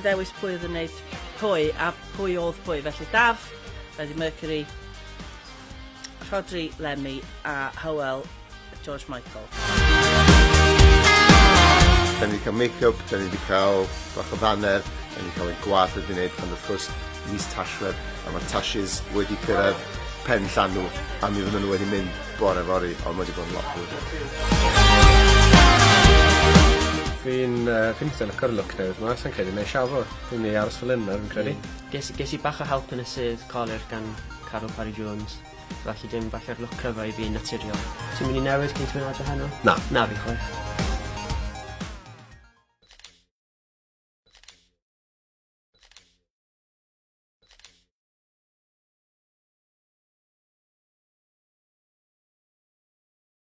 gorfod dewis pwy oedd yn neud pwy a pwy oedd pwy. Felly Daf, Freddie Mercury, Rhodri, Lemmy a Hywel, George Michael. Da ni wedi cael make-up, da ni wedi cael bach o ddannedd, da ni wedi cael ein gwallt wedi wneud, ond wrth gwrs, mis Tachwedd, a mae Tashes wedi cyrraedd pen llanw, a mi fydden nhw wedi mynd bore fory, ond mae wedi bod yn lot fwy. Fi'n uh, fi'n eitha lico'r look newydd 'ma, sai'n credu 'nai siafo. Fi'n myn' i aros fel 'yn nawr fi'n credu. Ges i ges i bach o help yn y sedd colur gan Caryl Parry Jones. Felly dim falle'r look cryfa i fi'n naturiol. Ti'n mynd i newid cyn ti mynd adre heno? Na. Na fi chwaith.